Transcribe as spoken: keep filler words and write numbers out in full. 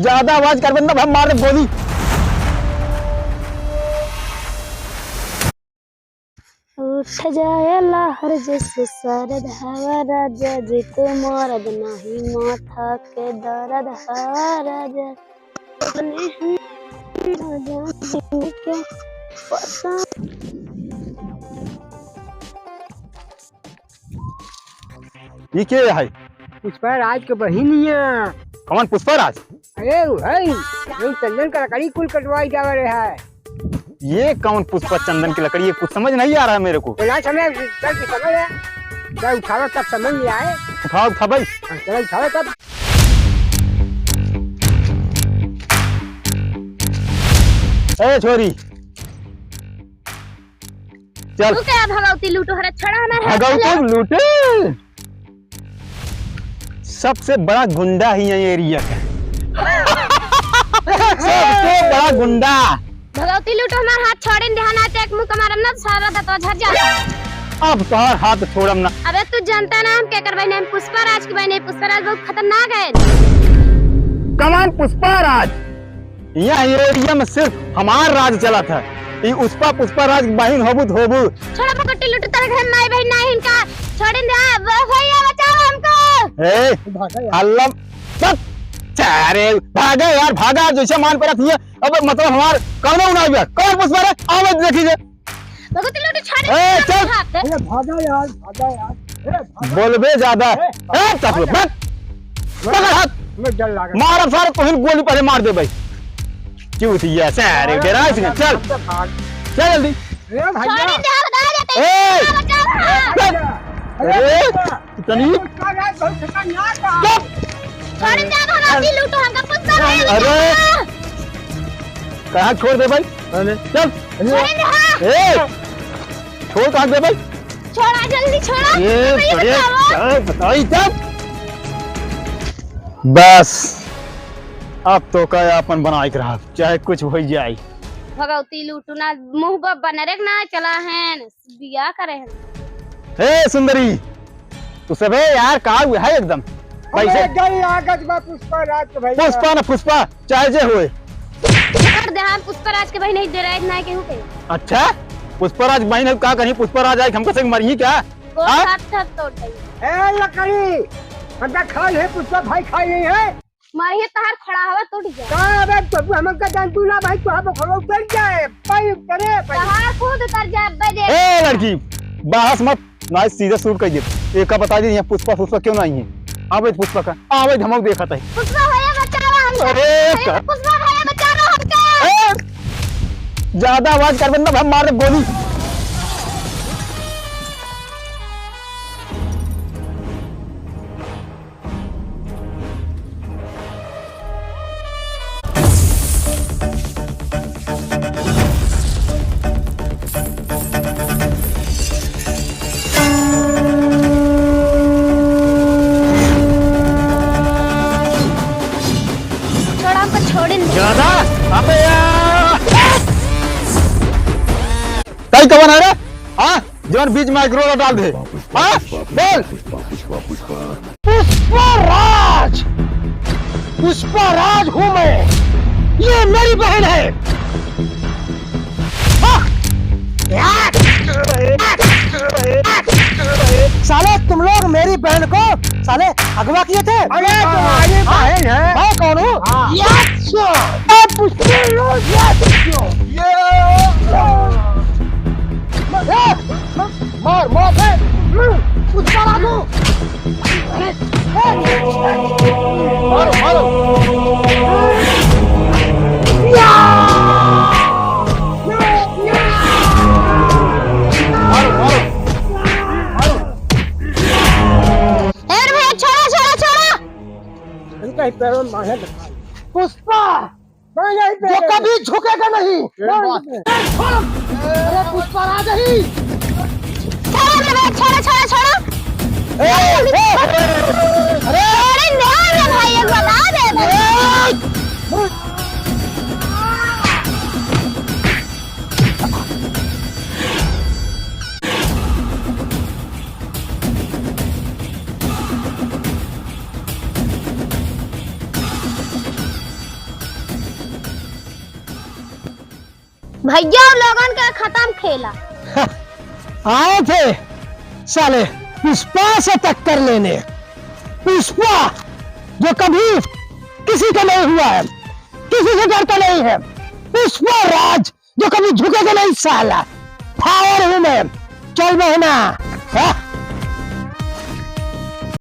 ज्यादा आवाज करबे ना, हम मार दे गोली। उठ जाए लहर जैसे सरद हवा राजा जी, तू मरद नाही माथा के दर्द हवा राजा। ई के है? पुष्पा राज के बहिन हिया। कौन पुष्पा राज? अरे, उ है, जो चंदन का लकड़ी कुल कटवाई जावे रहे है। ये कौन पुष्पा चंदन की लकड़ी है? कुछ समझ नहीं आ रहा है मेरे को। तो ना समझ, चल के समझ है। जब उठावे तब समझ में आए। उठाओ, उठा भाई। हाँ, चलो उठावे तब। ए छोरी, चल। तू क्या भगौती लूटो हरे, छोड़ा हमारे हाथ भगौती से। लूटे? सबसे बड़ा गुंडा ही है ये एरिया का। सबसे बड़ा गुंडा। भगौती लूटो हमार हाथ छोड़िन, ध्यान आते एक मुक्का मारम ना, सारा दतवा झर जाता। अब तोहार हाथ छोड़म ना। अबे तू जानता ना हम केकर बहिन है, हम पुष्पा राज की बहिन है। पुष्पा राज बहुत खतरनाक है। कमान पुष्पा राज। यहाँ एरिया में सिर्फ हमार राज चलत है। ई उस्पा पुष्पा राज बहिन होबू त होबू। छोड़ा पकड़ लुट, तेरे घर माई बहिन नाही इनका। छोड़ दे, वो भैया बचाओ हमको। ए, भागा यार। हल्ला मत। अरे, भागा यार, भागा, जैसे मान पड़त हिया। अब मतलब हमार कौनो ना हुआ। कौन पुष्पा रे? आवे देखी जे। भगवती लूटी छाड़े ए, चल। हाथ। ए, भागा यार, भागा यार। ए, भागा। बोलबे ज्यादा। ए, ए, चल, भागा। बस। पकड़ हाथ। मैं डर लागे। मारब सारे, तोहिन गोली पहले मार दे भाई। क्यों थी ये? सारे अरे, डरा इसने। भागा, चल। भागा, भाग। चल जल्दी। ए, भैया। छोड़ दे, हम बता देते हैं। ए! बचाओ, हाँ। चल। अरे, अरे, भैया। इतनी? उसका राज बहुत खतरनाक है। चुप। छोड़ दे, हम अभी लूटो, हमका पुष्पा राज अरे। बचाओ। कहाँ छोड़ दे भाई? अरे। चल। छोड़ दे, हाँ। ए! छोड़ कहाँ दे भाई? छोड़ा, जल्दी छोड़ा। ए, अरे, अरे, बचाओ। क्या बताई तब? बस, अब तो का आपन बनाए के रहा, चाहे कुछ हो जाए। भगवती लूटू ना, मुँह ब-, बनरे के ना चला है, बिया करे है। हे सुंदरी, तू सबे यार का हुआ है एकदम? अबे कैसे? गई लागत बा पुष्पा राज के भैया। पुष्पा ना पुष्पा, चाहे जे होए। छोड़ दे, हम पुष्पा राज के बहिन नहीं दे रहे, ना केहू के। अच्छा, पुष्पा राज बहिन है, का कहीं पुष्पा राज आए, हमका से मरिही क्या? गोड़ हाँ? हाथ सब तोड़ दे। ए लकड़ी, हमका खाई है, पुष्पा भाई खाई नहीं है। मारिए तहार खड़ा हवा टूट जाए। का अबे तो तू हमका जान तू ना भाई, तो हम खड़ा उतर जाए, भाई उतरे भाई। तहार खुद उतर जाए, अबे देख। ए लड़की, बहस मत। ना, सीधे शूट कर दे। एका बता दे, यहाँ पुष्पा, पुष्पा क्यों नहीं है? आवे पुष्पा का, आवे, हम देखत है। पुष्पा भैया बचावा हमका। अरे, भैया, का? पुष्पा भैया बचावा हमका। ए, ज्यादा आवाज करबे ना, हम मार दे गोली। छोड़ा, हमको छोड़े नहीं। ज्यादा? अबे यार! ताई कवन है रे? हाँ? जवन बीच में आइब्रो वाला डाल दे। हाँ? बोल। पुष्पा राज, पुष्पा राज हूँ मैं। ये मेरी बहन है। हाँ। साले तुम लोग मेरी बहन को साले अगवा किए थे। अरे तुम्हारी हाँ। बहन है। मैं कौन हूँ? हाँ। ये अच्छा। ये पुष्पा राज, ये अच्छा। ये ए, मार, मार, ए, कुछ करा दो। अरे, ए, मारो, मारो। या! मारो, मारो। मारो। ए रे भैया, छोड़ा, छोड़ा, छोड़ा। इनका ही पैरों में मारे। पुष्पा। नहीं, नहीं, जो नहीं, कभी झुकेगा नहीं। ए, नहीं, बात। नहीं। अरे, पुष्पा राज ही। छोड़ो रे भाई, छोड़ो, छोड़ो, छोड़ो। ए, ए, अरे, अरे, नहीं, नहीं, भाई, एक बता दे भाई। ए। भैया, उन लोगन के खत्म खेला। आए थे साले पुष्पा से टक्कर लेने। पुष्पा जो कभी किसी का नहीं हुआ है, किसी से डरता नहीं है। पुष्पा राज जो कभी झुकेगा नहीं साला। फायर हूँ मैं। चल बहना। हाँ?